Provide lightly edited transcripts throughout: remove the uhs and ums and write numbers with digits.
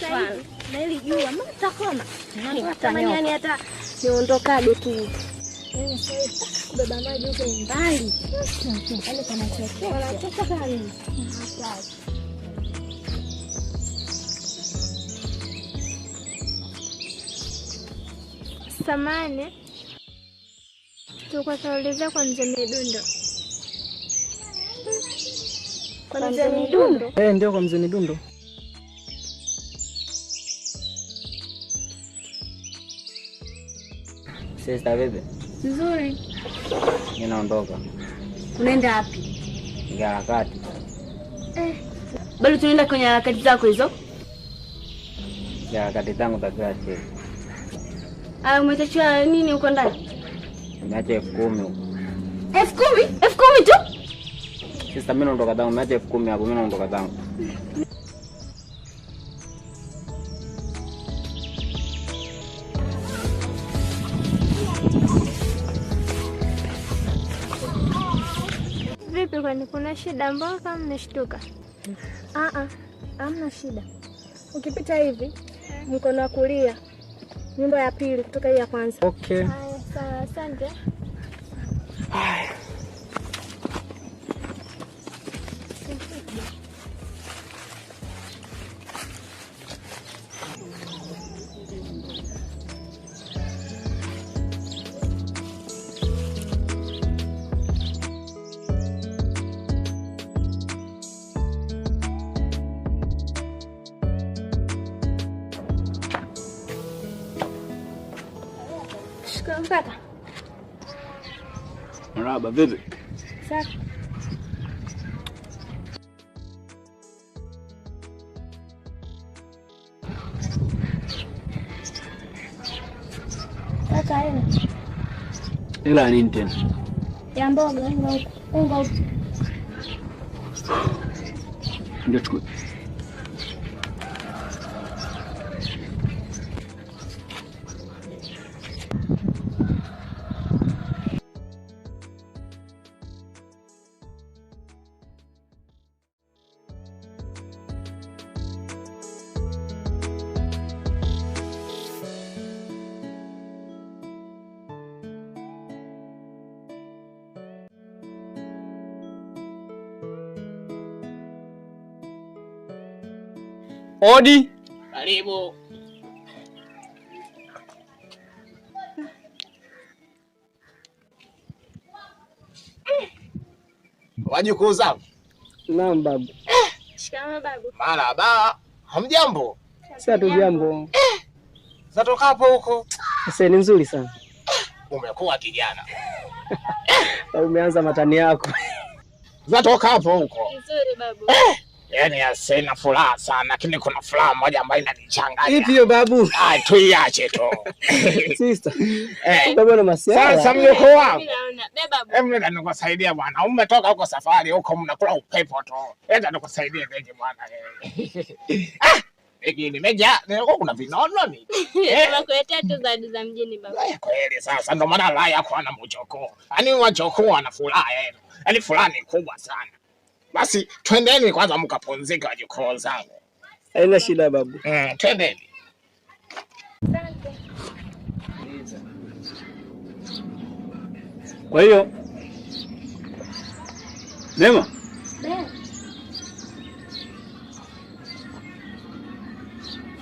Sasa hivi na hili jua mbona tutakoma? Natamani yani hata niondokage tu. Yaani sasa hivi kubeba maji huko ni mbali. Yaani panachokea. Wanachoka kama nini? Hatari. Samani, tulikuwa tunaulizia kwa mzee Midundo. Kwa mzee Midundo? Eh, ndio kwa mzee Midundo. Sister vipi? Nzuri. Mimi naondoka. Unaenda wapi? Ni harakati. Bado tunaenda kwenye harakati zako hizo? Ni harakati zangu za kila siku. Ah, umetachiwa nini huko ndani? Nimeacha 10,000 huko. 10,000? 10,000 tu? Sister, mimi naondoka zangu, nimeacha 10,000 hapo, mimi naondoka zangu. Vipi, kwani kuna shida? Mbona kama mmeshtuka? Ah ah, hamna shida. Ukipita hivi mkono wa kulia, nyumba ya pili kutoka hii ya kwanza. Okay. Haya, sawa, asante. Shikamoo kaka. Marhaba, vipi? Safi. Kaka, hela. Hela ya nini tena? Ya mboga, unga huko. Unga huko. Ndio chukua. Odi. Karibu. Wajukuu zangu. Naam babu. Shikamoo babu. Marhaba. Hamjambo? Sasa tu jambo. Zatokapo huko. Sasa ni nzuri sana. Umekuwa kijana. Umeanza matani yako. Zatokapo huko. Nzuri babu. Yaani sina furaha sana, lakini kuna furaha moja ambayo inanichanganya. Ipi hiyo babu? Ah, tuiache tu. Sister. Babu ana masiara. Sasa mjukuu wangu. Mimi naona. Be babu. Hebu nenda nikusaidia bwana. Umetoka huko safari huko mnakula upepo tu. Nenda nikusaidie begi bwana. Ah, begi limejaa. Nilikuwa kuna vinono ni. Tunakuletea tu zawadi za mjini babu. Kweli sasa ndio maana raha yako ana mjukuu. Yaani wajukuu wana furaha yenu. Yaani furaha ni kubwa sana. Basi twendeni kwanza mkapumzike wajukuu zangu. Haina shida babu. Twendeni. Asante. Kwa hiyo Neema?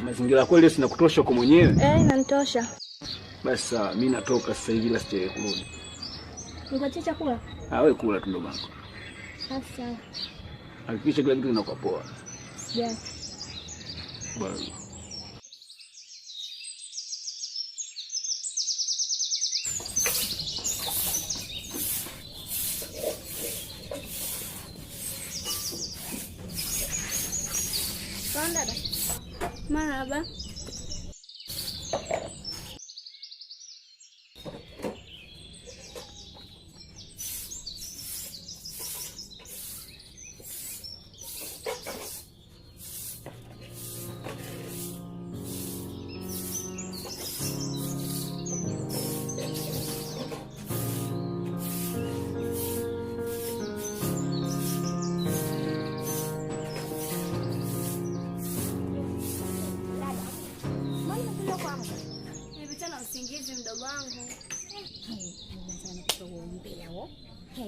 Mazingira kweli sina kutosha kwa mwenyewe? Inanitosha. Basi sawa, mimi natoka sasa hivi ila sijawahi kurudi. Nikuachie chakula? Ah, wewe kula tu ndugu yangu. Sawa. Hakikisha kila kitu kinakuwa poa. Sijali. Bye. Marhaba.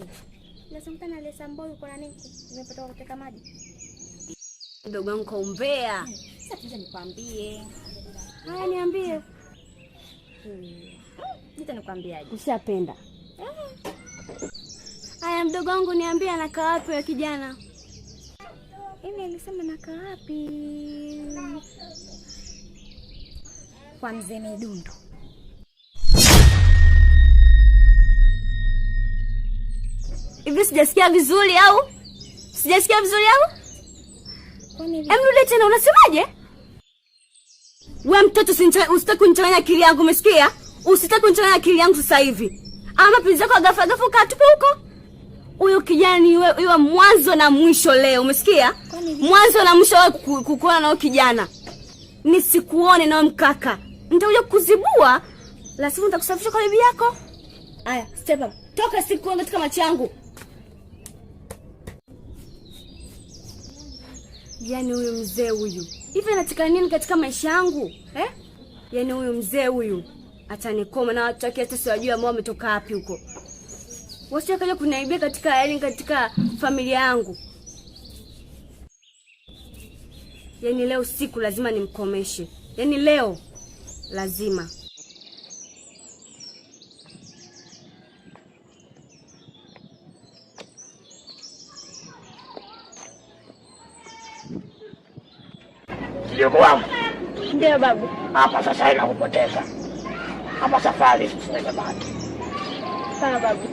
nini? Nasema na Lesa Mboyo uko na nini? Nimepata kuteka maji. Mdogo wangu kaumbea. Sasa tuja nikwambie. Haya niambie. Nita nikwambiaje? Ushapenda. Haya mdogo wangu niambie anakaa wapi yule kijana? Mimi alisema nakaa wapi? Kwa mzee Midundo. Hivi sijasikia vizuri au? Sijasikia vizuri au? Hebu rudi tena unasemaje? Wewe mtoto usitaki kunichanganya akili yangu umesikia? Usitaki kunichanganya akili yangu sasa hivi. Ama penzi zako ghafla ghafla ukatupe huko. Huyo kijana ni wewe mwanzo na mwisho leo umesikia? Mwanzo na mwisho wewe kukuona na huyo kijana. Nisikuone na mkaka. Nitakuja kukuzibua. La sivyo nitakusafisha kwa bibi yako. Aya, step up. Toka sikuone katika macho yangu. Yaani huyu mzee huyu. Hivi anataka nini katika maisha yangu? Eh? Yaani huyu mzee huyu atanikoma na watu wake hata siwajui ambao wametoka wapi huko. Wasije kaja kuniaibia katika yaani katika familia yangu. Yaani leo siku lazima nimkomeshe. Yaani leo lazima. Mjukuu wangu. Ndio babu. Hapa sasa ina kupoteza. Hapa safari sasa imebaki. Sawa babu.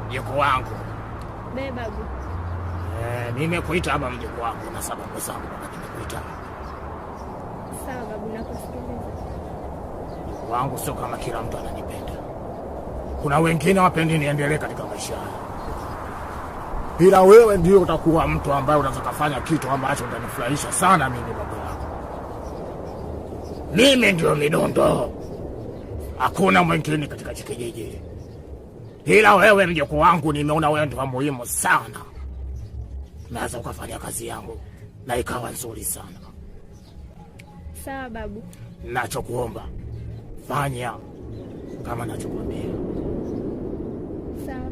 Mjukuu wangu. Be babu. Nimekuita hapa mjukuu wangu na sababu zangu baba nimekuita. Sawa babu nakusikiliza. Mjukuu wangu sio kama kila mtu ananipenda. Kuna wengine wapendi niendelee katika maisha haya. Ila wewe ndio utakuwa mtu ambaye unaweza kufanya kitu ambacho utanifurahisha sana mimi baba yako. Mimi ndio Midundo. Hakuna mwingine katika kijiji. Ila wewe mjukuu wangu nimeona wewe ndio muhimu sana. Naweza ukafanya kazi yangu na ikawa nzuri sana. Sawa babu. Nachokuomba fanya kama nachokuambia. Sawa.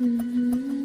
Mm-hmm.